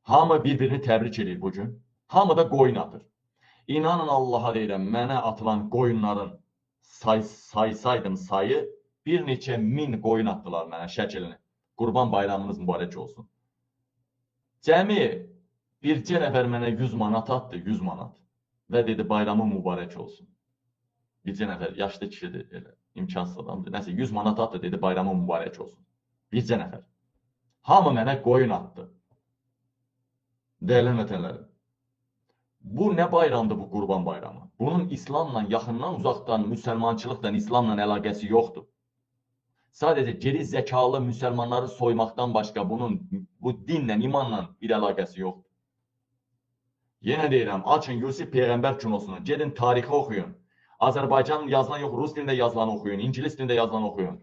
Hamı bir-birini təbrik edir bugün. Hamı da qoyun atır. İnanın Allaha deyirəm, mənə atılan qoyunların saysaydım sayı bir neçə min qoyun atdılar mənə şəkilini. Qurban bayramınız mübarək olsun. Cəmi bircə nəfər mənə 100 manat atdı, 100 manat. Və dedi, bayramın mübarək olsun. Bircə nəfər, yaşlı kişidir, elə, imkansız adamdır. Nəsə, 100 manat atdı, dedi, bayramın mübarək olsun. Bircə nəfər. Hamı mənə qoyun atdı. Dəyərli həmvətənlərim, bu nə bayramdır bu Qurban bayramı? Bunun İslamla, yaxından uzaqdan, müsəlmançılıqla, İslamla əlaqəsi yoxdur. Sadəcə geri zəkalı müsəlmanları soymaqdan başqa bunun bu dinlə, imanla bir əlaqəsi yoxdur. Yenə deyirəm, açın Yusif Peyğəmbər kinosunu, gedin tarixi oxuyun. Azərbaycan yazılan yox, rus dilində yazılan oxuyun, ingilis dilində yazılan oxuyun.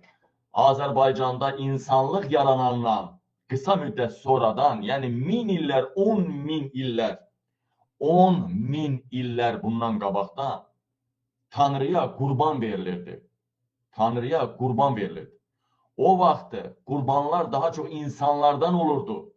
Azərbaycanda insanlıq yaranandan qısa müddət sonradan, yəni 1000 illər, 10 min illər, 10 min illər bundan qabaqda Tanrıya qurban verilirdi. Tanrıya qurban verilirdi. O vaxtı qurbanlar daha çox insanlardan olurdu.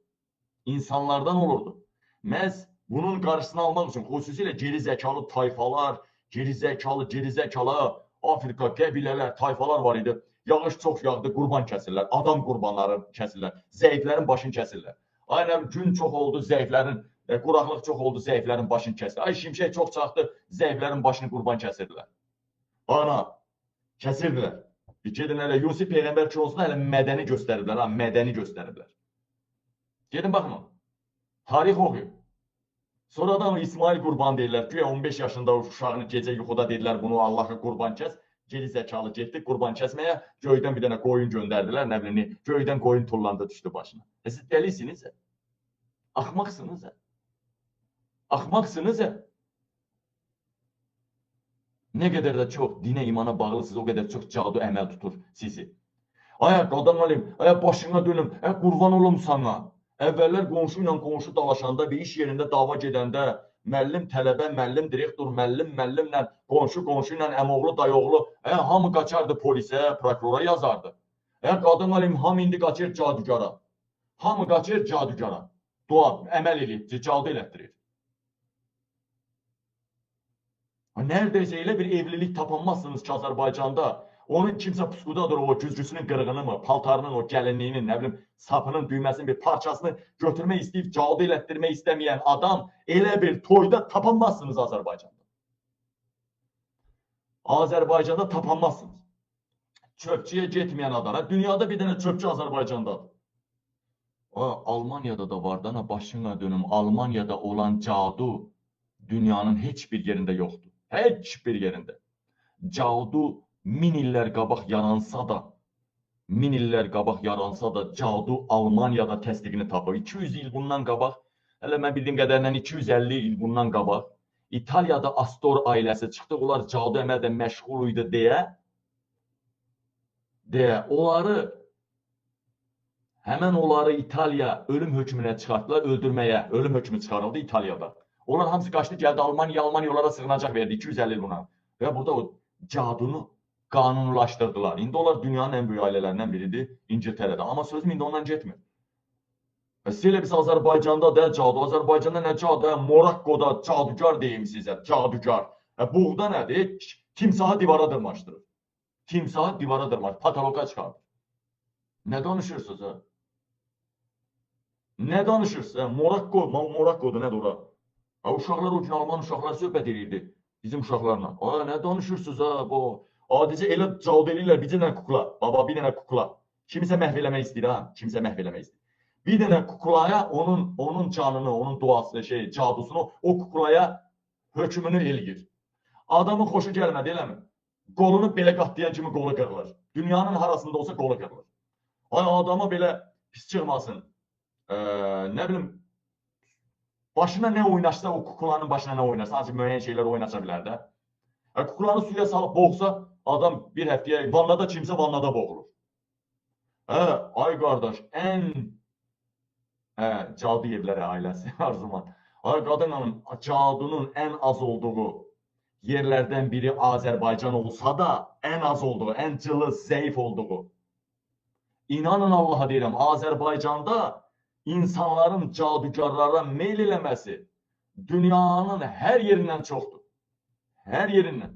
İnsanlardan olurdu. Məhz bunun qarşısını almaq üçün xüsusilə geri zəkalı tayfalar, geri zəkalı Afrika qəbilələr, tayfalar var idi. Yağış çox yağdı, qurban kəsirlər, adam qurbanları kəsirlər, zəiflərin başını kəsirlər. Aynen gün çox oldu, zəiflərin, quraqlıq çox oldu, zəiflərin başını kəsirlər. Ay şimşək çox çaxdı, zəiflərin başını qurban kəsirdilər. Ana, kəsirdilər. Gedin hələ Yusif Peyğəmbər kinosunda hələ mədəni göstəriblər, ha, mədəni göstəriblər. Gedin baxın ona. Tarix oxuyun. Sonradan İsmail qurban deyirlər. Güya 15 yaşında uşağını gecə yuxuda dedilər bunu Allah'a qurban kəs. Geri zəkalı getdi qurban kəsməyə. Göydən bir dənə qoyun göndərdilər, nə bilim, göydən qoyun tullandı düşdü başına. Siz dəlisiniz. Axmaqsınız. Axmaqsınız. Nə qədər də çox dinə, imana bağlısınız, o qədər çox cadu əməl tutur sizi. Ay qadan alayım, ay başına dönüm, ay qurban olum sana. Əvvəllər qonşu ilə qonşu dalaşanda, bir iş yerində dava gedəndə, müəllim tələbə, müəllim direktor, müəllim müəllimlə, qonşu qonşu ilə, əmoğlu, dayıoğlu, hamı qaçardı polisə, prokurora yazardı. Qadın alayım, hamı indi qaçır cadugara. Hamı qaçır cadugara. Dua, əməl eləyib, cadu elətdirir. Neredeyse elə bir evlilik tapanmazsınız ki Azərbaycanda. Onun kimsə puskudadır o güzgüsünün qırığını mı, paltarının, o gəlinliyinin, nə bilim, sapının, düyməsinin bir parçasını götürmək istəyib, cadu elətdirmək istəməyən adam elə bir toyda tapanmazsınız Azərbaycanda. Azərbaycanda tapanmazsınız. Çöpçüyə getməyən adam. Dünyada bir dənə çöpçü Azərbaycandadır. Almaniyada da var da, başına dönüm, Almaniyada olan cadu dünyanın heç bir yerində yoxdur. Heç bir yerində. Cadu min illər qabaq yaransa da, min illər qabaq yaransa da cadu Almaniyada təsdiqini tapır. 200 il bundan qabaq, hələ mən bildiyim qədərlə 250 il bundan qabaq İtaliyada Astor ailəsi çıxdı. Onlar cadu əməldə məşğul idi deyə onları həmən onları İtaliya ölüm hökmünə çıxartdılar, öldürməyə. Ölüm hökmü çıxarıldı İtaliyada. Onlar hamısı qaçdı, gəldi Almaniya, Almaniya onlara sığınacaq verdi 250 il buna. Və burada o cadunu qanunlaşdırdılar. İndi onlar dünyanın ən böyük ailələrindən biridir İngiltərədə. Amma sözüm indi ondan getmir. Siz elə biz Azərbaycanda da cadu, Azərbaycanda nə cadu, Morakkoda cadugar deyim sizə, cadugar. Buğda nədir? Timsahı divara dırmaşdırır. Timsahı divara dırmaşdırır, patoloka çıxardır. Nə danışırsınız ha? Nə danışırsınız? Morakko, Morakkoda nədir ora? Uşaqlar o gün Alman uşaqlar söhbət edirdi bizim uşaqlarla. Nə danışırsınız ha? Bu adicə elə cadu eləyirlər, bir dənə kukla. Baba, bir dənə kukla. Kimisə məhv eləmək istəyir ha, kimisə məhv eləmək istəyir. Bir dənə kuklaya onun canını, onun duasını, cadusunu o kuklaya hökmünü eləyir. Adamın xoşu gəlmədi, eləmi? Qolunu belə qatlayan kimi qolu qırılır. Dünyanın harasında olsa qolu qırılır. Ay adama belə pis çıxmasın. Nə bilim, başına nə oynaşsa, o kuklanın başına nə oynarsa, ancaq müəyyən şeylər oynaşa bilər də. Kuklanı suya salıb boğsa, adam bir həftəyə vannada kimsə vannada boğulur. Ay qardaş, ən cadu evləri ailəsi Arzuman. Ay qadın, cadunun ən az olduğu yerlərdən biri Azərbaycan olsa da, ən az olduğu, ən cılız, zəif olduğu. İnanın Allaha deyirəm, Azərbaycanda İnsanların cadugarlara meyl eləməsi dünyanın hər yerindən çoxdur. Hər yerindən.